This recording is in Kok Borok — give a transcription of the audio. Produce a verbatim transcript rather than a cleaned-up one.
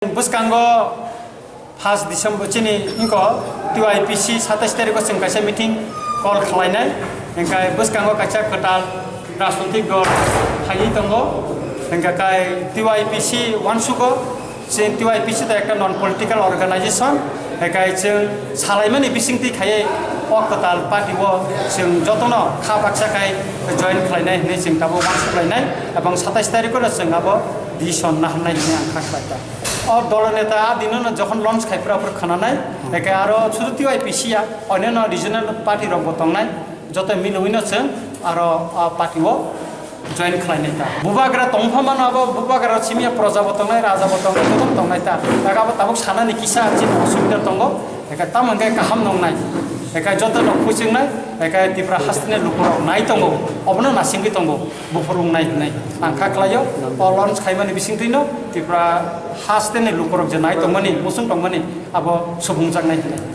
Bwskango first December chini inko T Y P C satais tarikh o chwng kaisa meeting call khlainai, hingkai bwskango kaisa kwtal rajnotik dol phaiwi tongo, hingka kai T Y P C uansugo, chwng T Y P C to ekta non political organization, hingkai chwng salaimani bisingtwi khaiwi o kwtal party o chwng jotono kha baksa khai join khlainai hinwi chwng tabuk uansuk lainai, ebong satais tarikh o chwng abo decision naharnai hinwi ang kha khlai ta. O dolo neta a dino no jokhon launch khai phra phra khwnanai, eke aro sudu T Y P C ya, onyono regional party rok bo tongnai, joto milwino chwng aro a party o join khlainai ta. Bubagra tongpha mano abo bubagra simiya proja bo tongnai, raja bo tongnai, joto tongnai ta. Eke abo tabuk sanani kisa chini osubida tongo, eke tamo hwnkhe kaham nongnai, eke joto rok phuichwngnai, eke Tipra hasteni lukurok nai tongo, obono nasingwi tongo. Buphuru wngnai hwnwi ang kha khlaio. O launch khaimani bisingtwino Tripura hasteni lukurok je nai tongmani, muchung tongmani, abo subungjaknai hwnwi.